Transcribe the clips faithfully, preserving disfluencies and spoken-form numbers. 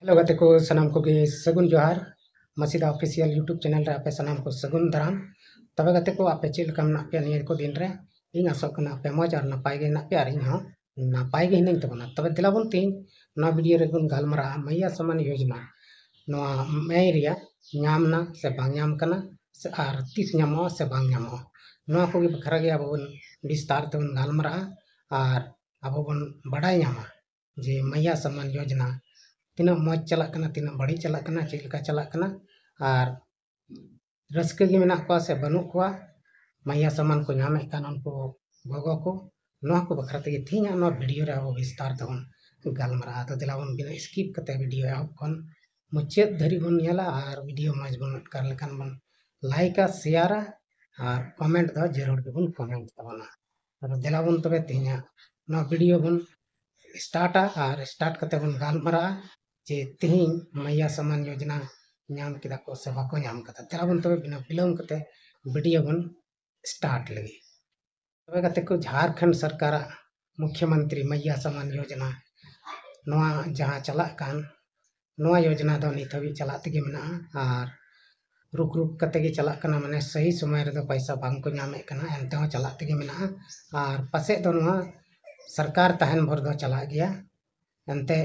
Hello ᱜᱟᱛᱮ ᱠᱚ, ᱥᱟᱱᱟᱢ ᱠᱚᱜᱮ ᱥᱟᱹᱜᱩᱱ ᱡᱚᱦᱟᱨ᱾ ᱢᱟᱹᱥᱤᱫᱟ Official YouTube channel ᱨᱮ ᱟᱯᱮ ᱥᱟᱱᱟᱢ ᱠᱚ ᱥᱟᱹᱜᱩᱱ ᱫᱟᱨᱟᱢ᱾ ᱛᱚᱵᱮ ᱜᱟᱛᱮ ᱠᱚ, ᱟᱯᱮ ᱪᱮᱫ ᱞᱮᱠᱟ ᱢᱮᱱᱟᱜ ᱯᱮᱭᱟ ᱱᱤᱭᱟᱹ ᱠᱚ ᱫᱤᱱ ᱨᱮ? ᱤᱧ ᱟᱥᱚᱜ ᱠᱟᱱᱟ ᱟᱯᱮ ᱢᱚᱡᱽ ᱟᱨ ᱱᱟᱯᱟᱭ ᱜᱮ ᱦᱮᱱᱟᱜ ᱯᱮᱭᱟ, ᱟᱨ ᱤᱧ ᱦᱚᱸ ᱱᱟᱯᱟᱭ ᱜᱮ ᱦᱤᱱᱟᱹᱧ ᱛᱟᱵᱚᱱᱟ᱾ ᱛᱚᱵᱮ ᱫᱮᱞᱟ ᱵᱚᱱ ᱛᱮᱦᱮᱧ ᱱᱚᱣᱟ ᱵᱷᱤᱰᱤᱭᱳ ᱨᱮᱵᱚᱱ ᱜᱟᱞᱢᱟᱨᱟᱜᱼᱟ ᱢᱟᱭᱭᱟ ᱥᱟᱢᱟᱱ ᱭᱳᱡᱽᱱᱟ, ᱱᱚᱣᱟ ᱢᱮᱭ ᱨᱮᱭᱟᱜ ᱧᱟᱢ ᱱᱟ ᱥᱮ ᱵᱟᱝ ᱧᱟᱢ ᱠᱟᱱᱟ, ᱥᱮ ᱟᱨ ᱛᱤᱥ ᱧᱟᱢᱚᱜᱼᱟ ᱥᱮ ᱵᱟᱝ ᱧᱟᱢᱚᱜᱼᱟ, ᱱᱚᱣᱟ ᱠᱚᱜᱮ ᱵᱟᱠᱷᱨᱟ ᱜᱮ ᱟᱵᱚ ᱵᱚᱱ ᱵᱤᱥᱛᱟᱨ ᱛᱮᱵᱚᱱ ᱜᱟᱞᱢᱟᱨᱟᱜᱼᱟ ᱟᱨ ᱟᱵᱚ ᱵᱚᱱ ᱵᱟᱰᱟᱭ ᱧᱟᱢᱟ ᱡᱮ ᱢᱟᱭᱭᱟ ᱥᱟᱢᱟᱱ ᱭᱳᱡᱽᱱᱟ ᱛᱤᱱᱟᱹᱜ ᱢᱚᱡᱽ ᱪᱟᱞᱟᱜ ᱠᱟᱱᱟ, ᱛᱤᱱᱟᱹᱜ ᱵᱟᱹᱲᱤᱡ ᱪᱟᱞᱟᱜ ᱠᱟᱱᱟ, ᱪᱮᱫ ᱞᱮᱠᱟ ᱪᱟᱞᱟᱜ ᱠᱟᱱᱟ, ᱟᱨ ᱨᱟᱹᱥᱠᱟᱹ ᱜᱮ ᱢᱮᱱᱟᱜ ᱠᱚᱣᱟ ᱥᱮ ᱵᱟᱹᱱᱩᱜ ᱠᱚᱣᱟ, ᱢᱟᱭᱭᱟ ᱥᱟᱢᱟᱱ ᱠᱚ ᱧᱟᱢᱮᱫ ᱠᱟᱱ ᱩᱱᱠᱩ ᱜᱚᱜᱚ ᱠᱚ, ᱱᱚᱣᱟ ᱠᱚ ᱵᱟᱠᱷᱨᱟ ᱛᱮᱜᱮ ᱛᱮᱦᱮᱧᱟᱜ ᱱᱚᱣᱟ ᱵᱷᱤᱰᱤᱭᱳ ᱨᱮ ᱟᱵᱚ ᱵᱤᱥᱛᱟᱨ ᱛᱮᱵᱚᱱ ᱜᱟᱞᱢᱟᱨᱟᱜᱼᱟ᱾ ᱟᱫᱚ ᱫᱮᱞᱟ ᱵᱚᱱ ᱵᱤᱱᱟᱹ skip ᱠᱟᱛᱮ ᱵᱷᱤᱰᱤᱭᱳ ᱮᱦᱚᱵ ᱠᱷᱚᱱ ᱢᱩᱪᱟᱹᱫ ᱫᱷᱟᱹᱨᱤᱡ ᱵᱚᱱ ᱧᱮᱞᱟ, ᱟᱨ ᱵᱷᱤᱰᱤᱭᱳ ᱢᱚᱡᱽ ᱵᱚᱱ ᱟᱴᱠᱟᱨ ᱞᱮᱠᱷᱟᱱ ᱵᱚᱱ ᱞᱟᱭᱤᱠᱟ, ᱥᱮᱭᱟᱨᱟ, ᱟᱨ ᱠᱚᱢᱮᱱᱴ ᱫᱚ ᱡᱟᱹᱨᱩᱲ ᱜᱮᱵᱚᱱ ᱠᱚᱢᱮᱱᱴ ᱛᱟᱵᱚᱱᱟ᱾ ᱟᱫᱚ ᱫᱮᱞᱟ ᱵᱚᱱ ᱛᱚᱵᱮ ᱛᱮᱦᱮᱧᱟᱜ ᱱᱚᱣᱟ ᱵᱷᱤᱰᱤᱭᱳ ᱵᱚᱱ ᱥᱴᱟᱨᱴᱟ, ᱟᱨ ᱥᱴᱟᱨᱴ ᱠᱟᱛᱮ ᱵᱚᱱ ᱜᱟᱞᱢᱟᱨᱟᱜᱼᱟ ᱡᱮ ᱛᱮᱦᱮᱧ ᱢᱟᱭᱭᱟ ᱥᱟᱢᱟᱱ ᱭᱳᱡᱽᱱᱟ ᱧᱟᱢ ᱠᱮᱫᱟ ᱠᱚ ᱥᱮ ᱵᱟᱠᱚ ᱧᱟᱢ ᱠᱟᱫᱟ᱾ ᱫᱮᱞᱟ ᱵᱚᱱ ᱛᱚᱵᱮ ᱵᱤᱱᱟᱹ ᱵᱤᱞᱚᱢ ᱠᱟᱛᱮ ᱵᱷᱤᱰᱤᱭᱳ ᱵᱚᱱ ᱥᱴᱟᱨᱴ ᱞᱮᱜᱮ᱾ ᱛᱚᱵᱮ ᱜᱟᱛᱮ ᱠᱚ, ᱡᱷᱟᱲᱠᱷᱚᱸᱰ ᱥᱚᱨᱠᱟᱨᱟᱜ ᱢᱩᱠᱷᱭᱚᱢᱚᱱᱛᱨᱤ ᱢᱟᱭᱭᱟ ᱥᱟᱢᱟᱱ ᱭᱳᱡᱽᱱᱟ, ᱱᱚᱣᱟ ᱡᱟᱦᱟᱸ ᱪᱟᱞᱟᱜ ᱠᱟᱱ, ᱱᱚᱣᱟ ᱭᱳᱡᱽᱱᱟ ᱫᱚ ᱱᱤᱛ ᱦᱟᱹᱵᱤᱡ ᱪᱟᱞᱟᱜ ᱛᱮᱜᱮ ᱢᱮᱱᱟᱜᱼᱟ, ᱟᱨ ᱨᱩᱠ ᱨᱩᱠ ᱠᱟᱛᱮ ᱜᱮ ᱪᱟᱞᱟᱜ ᱠᱟᱱᱟ, ᱢᱟᱱᱮ ᱥᱟᱹᱦᱤ ᱥᱚᱢᱚᱭ ᱨᱮᱫᱚ ᱯᱚᱭᱥᱟ ᱵᱟᱝ ᱠᱚ ᱧᱟᱢᱮᱫ ᱠᱟᱱᱟ, ᱮᱱᱛᱮ ᱦᱚᱸ ᱪᱟᱞᱟᱜ ᱛᱮᱜᱮ ᱢᱮᱱᱟᱜᱼᱟ᱾ ᱟᱨ ᱯᱟᱥᱮᱡ ᱫᱚ ᱱᱚᱣᱟ ᱥᱚᱨᱠᱟᱨ ᱛᱟᱦᱮᱱ ᱵᱷᱳᱨ ᱫᱚ ᱪᱟᱞᱟᱜ ᱜᱮᱭᱟ, ᱮᱱᱛᱮ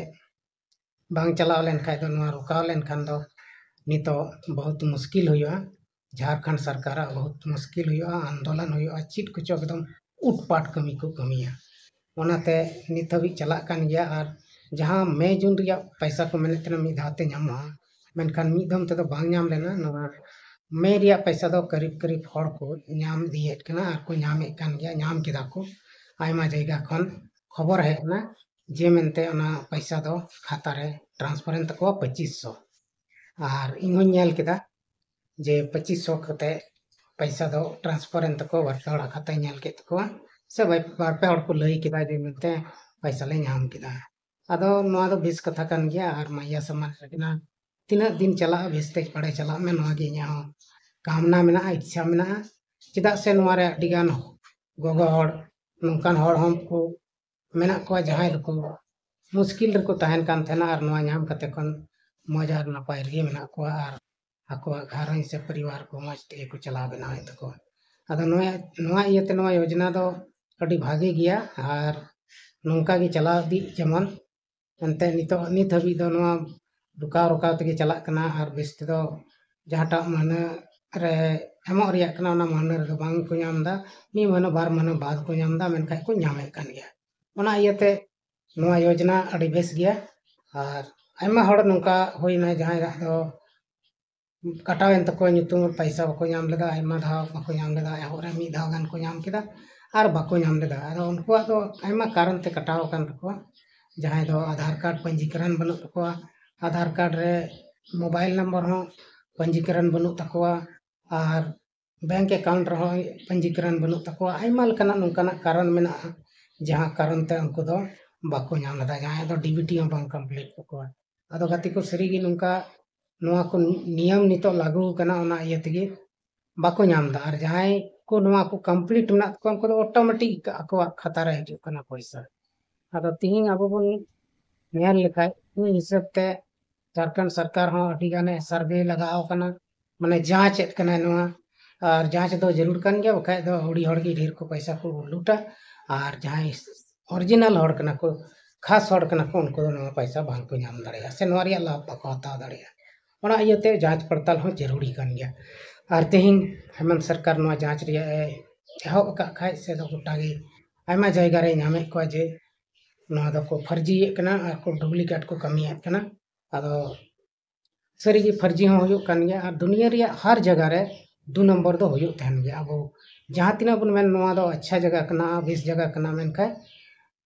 ᱵᱟᱝ ᱪᱟᱞᱟᱣ ᱞᱮᱱᱠᱷᱟᱡ ᱫᱚ, ᱱᱚᱣᱟ ᱨᱚᱠᱟᱣ ᱞᱮᱱᱠᱷᱟᱱ ᱫᱚ ᱱᱤᱛᱚᱜ ᱵᱚᱦᱩᱛ ᱢᱩᱥᱠᱤᱞ ᱦᱩᱭᱩᱜᱼᱟ᱾ ᱡᱷᱟᱲᱠᱷᱚᱸᱰ ᱥᱚᱨᱠᱟᱨᱟᱜ ᱵᱚᱦᱩᱛ ᱢᱩᱥᱠᱤᱞ ᱦᱩᱭᱩᱜᱼᱟ, ᱟᱱᱫᱳᱞᱚᱱ ᱦᱩᱭᱩᱜᱼᱟ, ᱪᱮᱫ ᱠᱚᱪᱚ ᱮᱠᱫᱚᱢ ᱩᱴᱯᱟᱴ ᱠᱟᱹᱢᱤ ᱠᱚ ᱠᱟᱹᱢᱤᱭᱟ᱾ ᱚᱱᱟᱛᱮ ᱱᱤᱛ ᱦᱟᱹᱵᱤᱡ ᱪᱟᱞᱟᱜ ᱠᱟᱱ ᱜᱮᱭᱟ᱾ ᱟᱨ ᱡᱟᱦᱟᱸ ᱢᱮ ᱡᱩᱱ ᱨᱮᱭᱟᱜ ᱯᱚᱭᱥᱟ ᱠᱚ ᱢᱮᱱᱮᱫ ᱛᱟᱦᱮᱱᱟ ᱢᱤᱫ ᱫᱷᱟᱣ ᱛᱮ ᱧᱟᱢᱚᱜᱼᱟ, ᱢᱮᱱᱠᱷᱟᱱ ᱢᱤᱫ ᱫᱚᱢ ᱛᱮᱫᱚ ᱵᱟᱝ ᱧᱟᱢ ᱞᱮᱱᱟ᱾ ᱱᱚᱣᱟ ᱢᱮ ᱨᱮᱭᱟᱜ ᱯᱚᱭᱥᱟ ᱫᱚ ᱠᱟᱹᱨᱤᱵ ᱠᱟᱹᱨᱤᱵ ᱦᱚᱲ ᱠᱚ ᱧᱟᱢ ᱤᱫᱤᱭᱮᱫ ᱠᱟᱱᱟ ᱟᱨ ᱠᱚ ᱧᱟᱢᱮᱫ ᱠᱟᱱ ᱜᱮᱭᱟ, ᱧᱟᱢ ᱠᱮᱫᱟ ᱠᱚ᱾ ᱟᱭᱢᱟ ᱡᱟᱭᱜᱟ ᱠᱷᱚᱱ ᱠᱷᱚᱵᱚᱨ ᱦᱮᱡ ᱮᱱᱟ ᱡᱮ ᱢᱮᱱᱛᱮ ᱚᱱᱟ ᱯᱚᱭᱥᱟ ᱫᱚ ᱠᱷᱟᱛᱟ ᱨᱮ transfer ᱮᱱ ᱛᱟᱠᱚᱣᱟ ᱯᱚᱸᱪᱤᱥ ᱥᱚ᱾ ᱟᱨ ᱤᱧ ᱦᱚᱸᱧ ᱧᱮᱞ ᱠᱮᱫᱟ ᱡᱮ ᱯᱚᱸᱪᱤᱥ ᱥᱚ ᱠᱟᱛᱮ ᱯᱚᱭᱥᱟ ᱫᱚ transfer ᱮᱱ ᱛᱟᱠᱚᱣᱟ, ᱵᱟᱨ ᱯᱮ ᱦᱚᱲᱟᱜ ᱠᱷᱟᱛᱟᱧ ᱧᱮᱞ ᱠᱮᱫ ᱛᱟᱠᱚᱣᱟ, ᱥᱮ ᱵᱟᱨ ᱯᱮ ᱦᱚᱲ ᱠᱚ ᱞᱟᱹᱭ ᱠᱮᱫᱟ ᱡᱮ ᱢᱮᱱᱛᱮ ᱯᱚᱭᱥᱟ ᱞᱮ ᱧᱟᱢ ᱠᱮᱫᱟ᱾ ᱟᱫᱚ ᱱᱚᱣᱟ ᱫᱚ ᱵᱮᱥ ᱠᱟᱛᱷᱟ ᱠᱟᱱ ᱜᱮᱭᱟ, ᱟᱨ ᱢᱟᱭᱭᱟ ᱥᱟᱢᱟᱱ ᱨᱮᱱᱟᱜ ᱛᱤᱱᱟᱹᱜ ᱫᱤᱱ ᱪᱟᱞᱟᱜᱼᱟ, ᱵᱮᱥ ᱛᱮ ᱵᱟᱲᱮ ᱪᱟᱞᱟᱜ ᱢᱮ, ᱱᱚᱣᱟ ᱜᱮ ᱤᱧᱟᱹᱜ ᱦᱚᱸ ᱠᱟᱢᱱᱟ ᱢᱮᱱᱟᱜᱼᱟ, ᱤᱪᱪᱷᱟ ᱢᱮᱱᱟᱜᱼᱟ᱾ ᱪᱮᱫᱟᱜ ᱥᱮ ᱱᱚᱣᱟ ᱨᱮ ᱟᱹᱰᱤ ᱜᱟᱱ ᱜᱚᱜᱚ ᱦᱚᱲ, ᱱᱚᱝᱠᱟᱱ ᱦᱚᱲ ᱦᱚᱸ ᱠᱚ ᱢᱮᱱᱟᱜ ᱠᱚᱣᱟ ᱡᱟᱦᱟᱸᱭ ᱫᱚᱠᱚ ᱢᱩᱥᱠᱤᱞ ᱨᱮᱠᱚ ᱛᱟᱦᱮᱱ ᱠᱟᱱ ᱛᱟᱦᱮᱱᱟ, ᱟᱨ ᱱᱚᱣᱟ ᱧᱟᱢ ᱠᱟᱛᱮ ᱠᱷᱚᱱ ᱢᱚᱡᱽ ᱟᱨ ᱱᱟᱯᱟᱭ ᱨᱮᱜᱮ ᱢᱮᱱᱟᱜ ᱠᱚᱣᱟ, ᱟᱨ ᱟᱠᱚᱣᱟᱜ ᱜᱷᱟᱨᱚᱸᱡᱽ ᱥᱮ ᱯᱚᱨᱤᱵᱟᱨ ᱠᱚ ᱢᱚᱡᱽ ᱛᱮᱜᱮ ᱠᱚ ᱪᱟᱞᱟᱣ ᱵᱮᱱᱟᱣᱮᱫ ᱛᱟᱠᱚᱣᱟ᱾ ᱟᱫᱚ ᱱᱚᱣᱟ, ᱱᱚᱣᱟ ᱤᱭᱟᱹᱛᱮ ᱱᱚᱣᱟ ᱭᱳᱡᱽᱱᱟ ᱫᱚ ᱟᱹᱰᱤ ᱵᱷᱟᱜᱮ ᱜᱮᱭᱟ, ᱟᱨ ᱱᱚᱝᱠᱟ ᱜᱮ ᱪᱟᱞᱟᱣ ᱤᱫᱤᱜ ᱡᱮᱢᱚᱱ᱾ ᱮᱱᱛᱮ ᱱᱤᱛᱚᱜ, ᱱᱤᱛ ᱦᱟᱹᱵᱤᱡ ᱫᱚ ᱱᱚᱣᱟ ᱨᱚᱠᱟᱣ ᱨᱚᱠᱟᱣ ᱛᱮᱜᱮ ᱪᱟᱞᱟᱜ ᱠᱟᱱᱟ, ᱟᱨ ᱵᱮᱥ ᱛᱮᱫᱚ ᱡᱟᱦᱟᱸᱴᱟᱜ ᱢᱟᱹᱦᱱᱟᱹ ᱨᱮ ᱮᱢᱚᱜ ᱨᱮᱭᱟᱜ ᱠᱟᱱᱟ, ᱚᱱᱟ ᱢᱟᱹᱦᱱᱟᱹ ᱨᱮᱫᱚ ᱵᱟᱝ ᱠᱚ ᱧᱟᱢ ᱮᱫᱟ᱾ ᱢᱤᱫ ᱢᱟᱹᱦᱱᱟᱹ, ᱵᱟᱨ ᱢᱟᱹᱦᱱᱟᱹ ᱵᱟᱫ ᱠᱚ ᱧᱟᱢ ᱮᱫᱟ, ᱢᱮᱱᱠᱷᱟᱱ ᱠᱚ ᱧᱟᱢᱮᱫ ᱠᱟᱱ ᱜᱮᱭᱟ᱾ ᱚᱱᱟ ᱤᱭᱟᱹᱛᱮ ᱱᱚᱣᱟ ᱭᱳᱡᱽᱱᱟ ᱟᱹᱰᱤ ᱵᱮᱥ ᱜᱮᱭᱟ᱾ ᱟᱨ ᱟᱭᱢᱟ ᱦᱚᱲ ᱱᱚᱝᱠᱟ ᱦᱩᱭᱱᱟ, ᱡᱟᱦᱟᱸᱭᱟᱜ ᱫᱚ ᱠᱟᱴᱟᱣᱮᱱ ᱛᱟᱠᱚᱣᱟ ᱧᱩᱛᱩᱢ, ᱯᱚᱭᱥᱟ ᱵᱟᱠᱚ ᱧᱟᱢ ᱞᱮᱫᱟ, ᱟᱭᱢᱟ ᱫᱷᱟᱣ ᱵᱟᱠᱚ ᱧᱟᱢ ᱞᱮᱫᱟ, ᱮᱦᱚᱵ ᱨᱮ ᱢᱤᱫ ᱫᱷᱟᱣ ᱜᱟᱱ ᱠᱚ ᱧᱟᱢ ᱠᱮᱫᱟ, ᱟᱨ ᱵᱟᱠᱚ ᱧᱟᱢ ᱞᱮᱫᱟ᱾ ᱟᱫᱚ ᱩᱱᱠᱩᱣᱟᱜ ᱫᱚ ᱟᱭᱢᱟ ᱠᱟᱨᱚᱱ ᱛᱮ ᱠᱟᱴᱟᱣ ᱟᱠᱟᱱ ᱛᱟᱠᱚᱣᱟ᱾ ᱡᱟᱦᱟᱸᱭ ᱫᱚ ᱟᱫᱷᱟᱨ ᱠᱟᱨᱰ ᱯᱚᱧᱡᱤᱠᱚᱨᱚᱱ ᱵᱟᱹᱱᱩᱜ ᱛᱟᱠᱚᱣᱟ, ᱟᱫᱷᱟᱨ ᱠᱟᱨᱰ ᱨᱮ ᱢᱳᱵᱟᱭᱤᱞ ᱱᱚᱢᱵᱚᱨ ᱦᱚᱸ ᱯᱚᱧᱡᱤᱠᱚᱨᱚᱱ ᱵᱟᱹᱱᱩᱜ ᱛᱟᱠᱚᱣᱟ, ᱟᱨ ᱵᱮᱝᱠ ᱮᱠᱟᱣᱩᱱᱴ ᱨᱮᱦᱚᱸ ᱯᱚᱧᱡᱤᱠᱚᱨᱚᱱ ᱵᱟᱹᱱᱩᱜ ᱛᱟᱠᱚᱣᱟ᱾ ᱟᱭᱢᱟ ᱞᱮᱠᱟᱱᱟᱜ ᱱᱚᱝᱠᱟᱱᱟᱜ ᱠᱟᱨᱚᱱ ᱢᱮᱱᱟᱜᱼᱟ, ᱡᱟᱦᱟᱸ ᱠᱟᱨᱚᱱ ᱛᱮ ᱩᱱᱠᱩ ᱫᱚ ᱵᱟᱠᱚ ᱧᱟᱢ ᱞᱮᱫᱟ, ᱡᱟᱦᱟᱸᱭ ᱫᱚ ᱰᱤᱵᱤᱴᱤ ᱦᱚᱸ ᱵᱟᱝ ᱠᱚᱢᱯᱞᱤᱴ ᱛᱟᱠᱚᱣᱟ᱾ ᱟᱫᱚ ᱜᱟᱛᱮ ᱠᱚ, ᱥᱟᱹᱨᱤᱜᱮ ᱱᱚᱝᱠᱟ ᱱᱚᱣᱟ ᱠᱚ ᱱᱤᱭᱚᱢ ᱱᱤᱛᱚᱜ ᱞᱟᱹᱜᱩ ᱟᱠᱟᱱᱟ, ᱚᱱᱟ ᱤᱭᱟᱹ ᱛᱮᱜᱮ ᱵᱟᱠᱚ ᱧᱟᱢ ᱮᱫᱟ᱾ ᱟᱨ ᱡᱟᱦᱟᱸᱭ ᱠᱚ ᱱᱚᱣᱟ ᱠᱚ ᱠᱚᱢᱯᱞᱤᱴ ᱢᱮᱱᱟᱜ ᱛᱟᱠᱚᱣᱟ, ᱩᱱᱠᱩ ᱫᱚ ᱚᱴᱳᱢᱮᱴᱤᱠ ᱟᱠᱚᱣᱟᱜ ᱠᱷᱟᱛᱟ ᱨᱮ ᱦᱤᱡᱩᱜ ᱠᱟᱱᱟ ᱯᱚᱭᱥᱟ᱾ ᱟᱫᱚ ᱛᱤᱦᱤᱧ ᱟᱵᱚ ᱵᱚᱱ ᱧᱮᱞ ᱞᱮᱠᱷᱟᱡ, ᱢᱤᱫ ᱦᱤᱥᱟᱹᱵ ᱛᱮ ᱡᱷᱟᱲᱠᱷᱚᱸᱰ ᱥᱚᱨᱠᱟᱨ ᱦᱚᱸ ᱟᱹᱰᱤ ᱜᱟᱱᱮ ᱥᱟᱨᱵᱷᱮ ᱞᱟᱜᱟᱣ ᱠᱟᱱᱟ, ᱢᱟᱱᱮ ᱡᱟᱸᱪᱮᱫ ᱠᱟᱱᱟᱭ ᱱᱚᱣᱟ᱾ ᱟᱨ ᱡᱟᱸᱪ ᱫᱚ ᱡᱟᱹᱨᱩᱲ ᱠᱟᱱ ᱜᱮᱭᱟ, ᱵᱟᱠᱷᱟᱡ ᱫᱚ ᱟᱹᱣᱲᱤ ᱦᱚᱲ ᱜᱮ ᱰᱷᱮᱨ ᱠᱚ ᱯᱚᱭᱥᱟ ᱠᱚ ᱞᱩᱴᱟ᱾ ᱟᱨ ᱡᱟᱦᱟᱸᱭ ᱚᱨᱤᱡᱤᱱᱟᱞ ᱦᱚᱲ ᱠᱟᱱᱟ ᱠᱚ, ᱠᱷᱟᱥ ᱦᱚᱲ ᱠᱟᱱᱟ ᱠᱚ, ᱩᱱᱠᱩ ᱫᱚ ᱱᱚᱣᱟ ᱯᱚᱭᱥᱟ ᱵᱟᱝ ᱠᱚ ᱧᱟᱢ ᱫᱟᱲᱮᱭᱟᱜᱼᱟ, ᱥᱮ ᱱᱚᱣᱟ ᱨᱮᱭᱟᱜ ᱞᱟᱵᱷ ᱵᱟᱠᱚ ᱦᱟᱛᱟᱣ ᱫᱟᱲᱮᱭᱟᱜᱼᱟ᱾ ᱚᱱᱟ ᱤᱭᱟᱹᱛᱮ ᱡᱟᱸᱪ ᱯᱟᱲᱛᱟᱞ ᱦᱚᱸ ᱡᱟᱹᱨᱩᱲᱤ ᱠᱟᱱ ᱜᱮᱭᱟ᱾ ᱟᱨ ᱛᱮᱦᱮᱧ ᱦᱮᱢᱚᱱᱛ ᱥᱚᱨᱠᱟᱨ ᱱᱚᱣᱟ ᱡᱟᱸᱪ ᱨᱮᱭᱟᱜ ᱮ ᱮᱦᱚᱵ ᱟᱠᱟᱫ ᱠᱷᱟᱡ, ᱥᱮ ᱫᱚ ᱜᱚᱴᱟ ᱜᱮ ᱟᱭᱢᱟ ᱡᱟᱭᱜᱟ ᱨᱮ ᱧᱟᱢᱮᱫ ᱠᱚᱣᱟ ᱡᱮ ᱱᱚᱣᱟ ᱫᱚᱠᱚ ᱯᱷᱟᱹᱨᱡᱤᱭᱮᱫ ᱠᱟᱱᱟ ᱟᱨ ᱠᱚ ᱰᱩᱯᱞᱤᱠᱮᱴ ᱠᱚ ᱠᱟᱹᱢᱤᱭᱮᱫ ᱠᱟᱱᱟ᱾ ᱟᱫᱚ ᱥᱟᱹᱨᱤᱜᱮ ᱯᱷᱟᱹᱨᱡᱤ ᱦᱚᱸ ᱦᱩᱭᱩᱜ ᱠᱟᱱ ᱜᱮᱭᱟ, ᱟᱨ ᱫᱩᱱᱤᱭᱟᱹ ᱨᱮᱭᱟᱜ ᱦᱟᱨ ᱡᱟᱭᱜᱟ ᱨᱮ ᱫᱩ ᱱᱚᱢᱵᱚᱨ ᱫᱚ ᱦᱩᱭᱩᱜ ᱛᱟᱦᱮᱱ ᱜᱮᱭᱟ᱾ ᱟᱵᱚ ᱡᱟᱦᱟᱸ ᱛᱤᱱᱟᱹᱜ ᱵᱚᱱ ᱢᱮᱱ ᱱᱚᱣᱟ ᱫᱚ ᱟᱪᱪᱷᱟ ᱡᱟᱭᱜᱟ ᱠᱟᱱᱟ, ᱵᱮᱥ ᱡᱟᱭᱜᱟ ᱠᱟᱱᱟ, ᱢᱮᱱᱠᱷᱟᱱ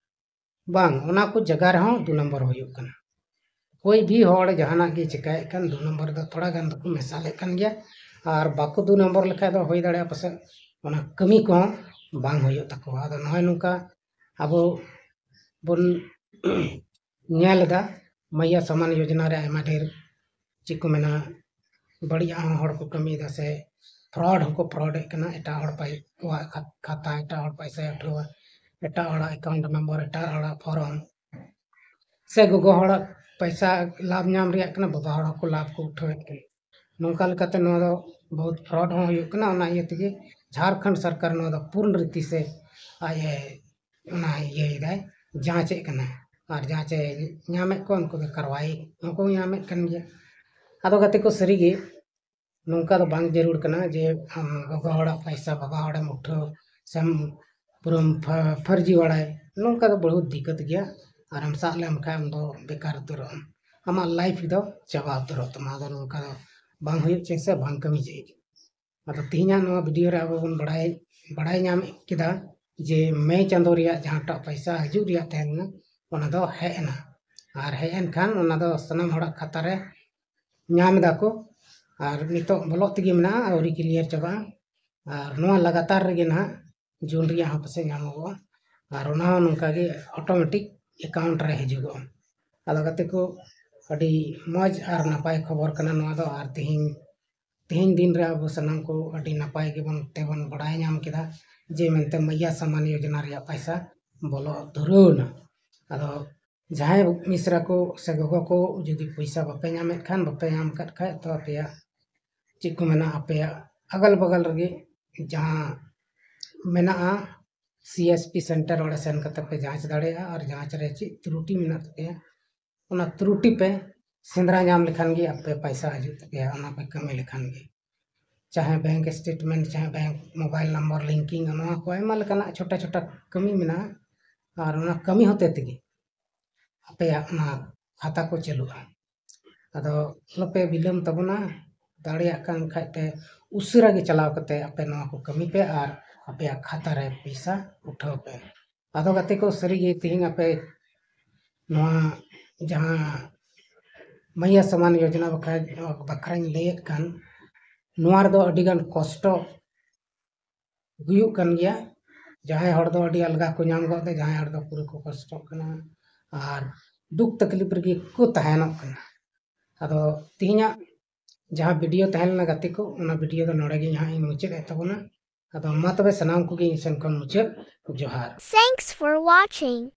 ᱵᱟᱝ, ᱚᱱᱟ ᱠᱚ ᱡᱟᱭᱜᱟ ᱨᱮᱦᱚᱸ ᱫᱩ ᱱᱚᱢᱵᱚᱨ ᱦᱩᱭᱩᱜ ᱠᱟᱱᱟ᱾ ᱠᱚᱭ ᱵᱷᱤ ᱦᱚᱲ ᱡᱟᱦᱟᱱᱟᱜ ᱜᱮ ᱪᱤᱠᱟᱹᱭᱮᱫ ᱠᱟᱱ, ᱫᱩ ᱱᱚᱢᱵᱚᱨ ᱫᱚ ᱛᱷᱚᱲᱟ ᱜᱟᱱ ᱫᱚᱠᱚ ᱢᱮᱥᱟᱞᱮᱫ ᱠᱟᱱ ᱜᱮᱭᱟ᱾ ᱟᱨ ᱵᱟᱠᱚ ᱫᱩ ᱱᱚᱢᱵᱚᱨ ᱞᱮᱠᱷᱟᱡ ᱫᱚ ᱦᱩᱭ ᱫᱟᱲᱮᱭᱟᱜᱼᱟ ᱯᱟᱥᱮᱡ ᱚᱱᱟ ᱠᱟᱹᱢᱤ ᱠᱚᱦᱚᱸ ᱵᱟᱝ ᱦᱩᱭᱩᱜ ᱛᱟᱠᱚᱣᱟ᱾ ᱟᱫᱚ ᱱᱚᱜᱼᱚᱭ ᱱᱚᱝᱠᱟ ᱟᱵᱚ ᱵᱚᱱ ᱧᱮᱞ ᱮᱫᱟ, ᱢᱟᱭᱭᱟ ᱥᱟᱢᱟᱱ ᱭᱳᱡᱚᱱᱟ ᱨᱮ ᱟᱭᱢᱟ ᱰᱷᱮᱨ, ᱪᱮᱫ ᱠᱚ ᱢᱮᱱᱟ, ᱵᱟᱹᱲᱤᱡᱟᱜ ᱦᱚᱸ ᱦᱚᱲ ᱠᱚ ᱠᱟᱹᱢᱤᱭᱮᱫᱟ, ᱥᱮ ᱯᱷᱨᱚᱰ ᱦᱚᱸᱠᱚ ᱯᱷᱨᱚᱰᱮᱫ ᱠᱟᱱᱟ᱾ ᱮᱴᱟᱜ ᱦᱚᱲ ᱯᱟᱭ-, ᱠᱚᱣᱟᱜ ᱠᱷᱟ-, ᱠᱷᱟᱛᱟ, ᱮᱴᱟᱜ ᱦᱚᱲ ᱯᱚᱭᱥᱟᱭ ᱩᱴᱷᱟᱹᱣᱟ, ᱮᱴᱟᱜ ᱦᱚᱲᱟᱜ ᱮᱠᱟᱣᱩᱱᱴ ᱱᱚᱢᱵᱚᱨ, ᱮᱴᱟᱜ ᱦᱚᱲᱟᱜ ᱯᱷᱚᱨᱚᱢ, ᱥᱮ ᱜᱚᱜᱚ ᱦᱚᱲᱟᱜ ᱯᱚᱭᱥᱟ ᱞᱟᱵᱷ ᱧᱟᱢ ᱨᱮᱭᱟᱜ ᱠᱟᱱᱟ, ᱵᱟᱵᱟ ᱦᱚᱲ ᱦᱚᱸᱠᱚ ᱞᱟᱵᱷ ᱠᱚ ᱩᱴᱷᱟᱹᱣᱮᱫ ᱠᱟᱱᱟ᱾ ᱱᱚᱝᱠᱟ ᱞᱮᱠᱟᱛᱮ ᱱᱚᱣᱟ ᱫᱚ ᱵᱚᱦᱩᱛ fraud ᱦᱚᱸ ᱦᱩᱭᱩᱜ ᱠᱟᱱᱟ᱾ ᱚᱱᱟ ᱤᱭᱟᱹ ᱛᱮᱜᱮ ᱡᱷᱟᱲᱠᱷᱚᱸᱰ ᱥᱚᱨᱠᱟᱨ ᱱᱚᱣᱟ ᱫᱚ ᱯᱩᱨᱱ ᱨᱤᱛᱤ ᱥᱮ ᱟᱡ ᱮ ᱚᱱᱟ ᱤᱭᱟᱹᱭᱮᱫᱟᱭ, ᱡᱟᱸᱪᱮᱫ ᱠᱟᱱᱟ᱾ ᱟᱨ ᱡᱟᱸᱪᱮ ᱧᱟᱢᱮᱫ ᱠᱚᱣᱟ, ᱩᱱᱠᱩ ᱫᱚ ᱠᱟᱨᱣᱟᱭ ᱦᱚᱸᱠᱚ ᱧᱟᱢᱮᱫ ᱠᱟᱱ ᱜᱮᱭᱟ᱾ ᱟᱫᱚ ᱜᱟᱛᱮ ᱠᱚ, ᱥᱟᱹᱨᱤᱜᱮ ᱱᱚᱝᱠᱟ ᱫᱚ ᱵᱟᱝ ᱡᱟᱹᱨᱩᱲ ᱠᱟᱱᱟ ᱡᱮ ᱟᱢ ᱜᱚᱜᱚ ᱦᱚᱲᱟᱜ ᱯᱚᱭᱥᱟ ᱵᱟᱵᱟ ᱦᱚᱲᱮᱢ ᱩᱴᱷᱟᱹᱣ ᱥᱮᱢ ᱯᱩᱨᱟᱹᱢ ᱯᱷᱟ-, ᱯᱷᱟᱹᱨᱡᱤ ᱵᱟᱲᱟᱭ᱾ ᱱᱚᱝᱠᱟ ᱫᱚ ᱵᱚᱦᱩᱛ ᱫᱤᱠᱠᱟᱛ ᱜᱮᱭᱟ᱾ ᱟᱨᱮᱢ ᱥᱟᱵ ᱞᱮᱢ ᱠᱷᱟᱱ ᱟᱢ ᱫᱚ ᱵᱮᱠᱟᱨ ᱩᱛᱟᱹᱨᱚᱜ ᱟᱢ, ᱟᱢᱟᱜ life ᱫᱚ ᱪᱟᱵᱟ ᱩᱛᱟᱹᱨᱚᱜ ᱛᱟᱢᱟ᱾ ᱟᱫᱚ ᱱᱚᱝᱠᱟ ᱫᱚ ᱵᱟᱝ ᱦᱩᱭᱩᱜ ᱪᱮᱫ ᱥᱮ ᱵᱟᱝ ᱠᱟᱹᱢᱤ ᱪᱮᱫ᱾ ᱟᱫᱚ ᱛᱮᱦᱮᱧᱟᱜ ᱱᱚᱣᱟ video ᱨᱮ ᱟᱵᱚ ᱵᱚᱱ ᱵᱟᱲᱟᱭ, ᱵᱟᱲᱟᱭ ᱧᱟᱢ ᱠᱮᱫᱟ ᱡᱮ ᱢᱮ ᱪᱟᱸᱫᱳ ᱨᱮᱭᱟᱜ ᱡᱟᱦᱟᱸᱴᱟᱜ ᱯᱚᱭᱥᱟ ᱦᱤᱡᱩᱜ ᱨᱮᱭᱟᱜ ᱛᱟᱦᱮᱸ ᱞᱮᱱᱟ, ᱚᱱᱟ ᱫᱚ ᱦᱮᱡ ᱮᱱᱟ᱾ ᱟᱨ ᱦᱮᱡ ᱮᱱ ᱠᱷᱟᱱ ᱚᱱᱟ ᱫᱚ ᱥᱟᱱᱟᱢ ᱦᱚᱲᱟᱜ ᱠᱷᱟᱛᱟ ᱨᱮ ᱧᱟᱢ ᱮᱫᱟ ᱠᱚ᱾ ᱟᱨ ᱱᱤᱛᱚᱜ ᱵᱚᱞᱚᱜ ᱛᱮᱜᱮ ᱢᱮᱱᱟᱜᱼᱟ, ᱟᱹᱣᱨᱤ clear ᱪᱟᱵᱟᱜᱼᱟ᱾ ᱟᱨ ᱱᱚᱣᱟ ᱞᱟᱜᱟᱛᱟᱨ ᱨᱮᱜᱮ ᱱᱟᱦᱟᱜ ᱡᱩᱱ ᱨᱮᱭᱟᱜ ᱦᱚᱸ ᱯᱟᱥᱮᱡ ᱧᱟᱢᱚᱜᱚᱜᱼᱟ᱾ ᱟᱨ ᱚᱱᱟ ᱦᱚᱸ ᱱᱚᱝᱠᱟ ᱜᱮ automatic account ᱨᱮ ᱦᱤᱡᱩᱜᱚᱜᱼᱟ᱾ ᱟᱫᱚ ᱜᱟᱛᱮ ᱠᱚ, ᱟᱹᱰᱤ ᱢᱚᱡᱽ ᱟᱨ ᱱᱟᱯᱟᱭ ᱠᱷᱚᱵᱚᱨ ᱠᱟᱱᱟ ᱱᱚᱣᱟ ᱫᱚ᱾ ᱟᱨ ᱛᱮᱦᱮᱧ, ᱛᱮᱦᱮᱧ ᱫᱤᱱ ᱨᱮ ᱟᱵᱚ ᱥᱟᱱᱟᱢ ᱠᱚ ᱟᱹᱰᱤ ᱱᱟᱯᱟᱭ ᱜᱮᱵᱚᱱ, ᱛᱮᱵᱚᱱ ᱵᱟᱲᱟᱭ ᱧᱟᱢ ᱠᱮᱫᱟ ᱡᱮ ᱢᱮᱱᱛᱮ ᱢᱟᱭᱭᱟ ᱥᱟᱢᱟᱱ ᱭᱳᱡᱚᱱᱟ ᱨᱮᱭᱟᱜ ᱯᱚᱭᱥᱟ ᱵᱚᱞᱚ ᱫᱷᱩᱨᱟᱹᱣ ᱮᱱᱟ᱾ ᱟᱫᱚ ᱡᱟᱦᱟᱸᱭ ᱢᱤᱥᱨᱟ ᱠᱚ ᱥᱮ ᱜᱚᱜᱚ ᱠᱚ ᱡᱩᱫᱤ ᱯᱚᱭᱥᱟ ᱵᱟᱯᱮ ᱧᱟᱢᱮᱫ ᱠᱷᱟᱱ, ᱵᱟᱯᱮ ᱧᱟᱢ ᱟᱠᱟᱫ ᱠᱷᱟᱡ, ᱛᱚ ᱟᱯᱮᱭᱟᱜ ᱪᱮᱫ ᱠᱚ ᱢᱮᱱᱟ, ᱟᱯᱮᱭᱟᱜ ᱟᱜᱟᱞ ᱵᱟᱜᱟᱞ ᱨᱮᱜᱮ ᱡᱟᱦᱟᱸ ᱢᱮᱱᱟᱜᱼᱟ CSP center, ᱚᱸᱰᱮ ᱥᱮᱱ ᱠᱟᱛᱮ ᱯᱮ ᱡᱟᱸᱪ ᱫᱟᱲᱮᱭᱟᱜᱼᱟ᱾ ᱟᱨ ᱡᱟᱸᱪ ᱨᱮ ᱪᱮᱫ ᱛᱨᱩᱴᱤ ᱢᱮᱱᱟᱜ ᱛᱟᱯᱮᱭᱟ, ᱚᱱᱟ ᱛᱨᱩᱴᱤ ᱯᱮ ᱥᱮᱸᱫᱽᱨᱟ ᱧᱟᱢ ᱞᱮᱠᱷᱟᱱ ᱜᱮ ᱟᱯᱮ ᱯᱚᱭᱥᱟ ᱦᱤᱡᱩᱜ ᱛᱟᱯᱮᱭᱟ, ᱚᱱᱟ ᱯᱮ ᱠᱟᱹᱢᱤ ᱞᱮᱠᱷᱟᱱ ᱜᱮ᱾ ᱪᱟᱦᱮ bank statement, ᱪᱟᱦᱮ bank mobile number linking, ᱱᱚᱣᱟ ᱠᱚ ᱟᱭᱢᱟ ᱞᱮᱠᱟᱱᱟᱜ ᱪᱷᱳᱴᱟ ᱪᱷᱳᱴᱟ ᱠᱟᱹᱢᱤ ᱢᱮᱱᱟᱜᱼᱟ᱾ ᱟᱨ ᱚᱱᱟ ᱠᱟᱹᱢᱤ ᱦᱚᱛᱮ ᱛᱮᱜᱮ ᱟᱯᱮᱭᱟᱜ ᱚᱱᱟ ᱠᱷᱟᱛᱟ ᱠᱚ ᱪᱟᱹᱞᱩᱜᱼᱟ᱾ ᱟᱫᱚ ᱟᱞᱚᱯᱮ ᱵᱤᱞᱚᱢ ᱛᱟᱵᱚᱱᱟ, ᱫᱟᱲᱮᱭᱟᱜ ᱠᱟᱱ ᱠᱷᱟᱡ ᱯᱮ ᱩᱥᱟᱹᱨᱟ ᱜᱮ ᱪᱟᱞᱟᱣ ᱠᱟᱛᱮ ᱟᱯᱮ ᱱᱚᱣᱟ ᱠᱚ ᱠᱟᱹᱢᱤ ᱯᱮ ᱟᱨ ᱟᱯᱮᱭᱟᱜ ᱠᱷᱟᱛᱟ ᱨᱮ ᱯᱚᱭᱥᱟ ᱩᱴᱷᱟᱹᱣ ᱯᱮ᱾ ᱟᱫᱚ ᱜᱟᱛᱮ ᱠᱚ, ᱥᱟᱹᱨᱤᱜᱮ ᱛᱮᱦᱮᱧ ᱟᱯᱮ ᱱᱚᱣᱟ ᱡᱟᱦᱟᱸ ᱢᱟᱭᱭᱟ ᱥᱟᱢᱟᱱ ᱭᱳᱡᱚᱱᱟ ᱵᱟᱠᱷᱨᱟ, ᱵᱟᱠᱷᱨᱟᱧ ᱞᱟᱹᱭᱮᱫ ᱠᱟᱱ, ᱱᱚᱣᱟ ᱨᱮᱫᱚ ᱟᱹᱰᱤᱜᱟᱱ ᱠᱚᱥᱴᱚ ᱦᱩᱭᱩᱜ ᱠᱟᱱ ᱜᱮᱭᱟ᱾ ᱡᱟᱦᱟᱸᱭ ᱦᱚᱲ ᱫᱚ ᱟᱹᱰᱤ ᱟᱞᱜᱟ ᱠᱚ ᱧᱟᱢ ᱜᱚᱫ ᱮᱫᱟ, ᱡᱟᱦᱟᱸᱭ ᱦᱚᱲ ᱫᱚ ᱯᱩᱨᱟᱹ ᱠᱚ ᱠᱚᱥᱴᱚᱜ ᱠᱟᱱᱟ ᱟᱨ ᱫᱩᱠ ᱛᱟᱠᱞᱤᱯ ᱨᱮᱜᱮ ᱠᱚ ᱛᱟᱦᱮᱱᱚᱜ ᱠᱟᱱᱟ᱾ ᱟᱫᱚ ᱛᱮᱦᱮᱧᱟᱜ ᱡᱟᱦᱟᱸ video ᱛᱟᱦᱮᱸ ᱞᱮᱱᱟ ᱜᱟᱛᱮ ᱠᱚ, ᱚᱱᱟ video ᱫᱚ ᱱᱚᱰᱮ ᱜᱮ ᱦᱟᱸᱜ ᱤᱧ ᱢᱩᱪᱟᱹᱫ ᱮᱫ ᱛᱟᱵᱚᱱᱟ᱾ ᱟᱫᱚ ᱢᱟ ᱛᱚᱵᱮ ᱥᱟᱱᱟᱢ ᱠᱚᱜᱮ ᱤᱧ ᱥᱮᱱ ᱠᱷᱚᱱ ᱢᱩᱪᱟᱹᱫ ᱡᱚᱦᱟᱨ᱾ Thanks for watching.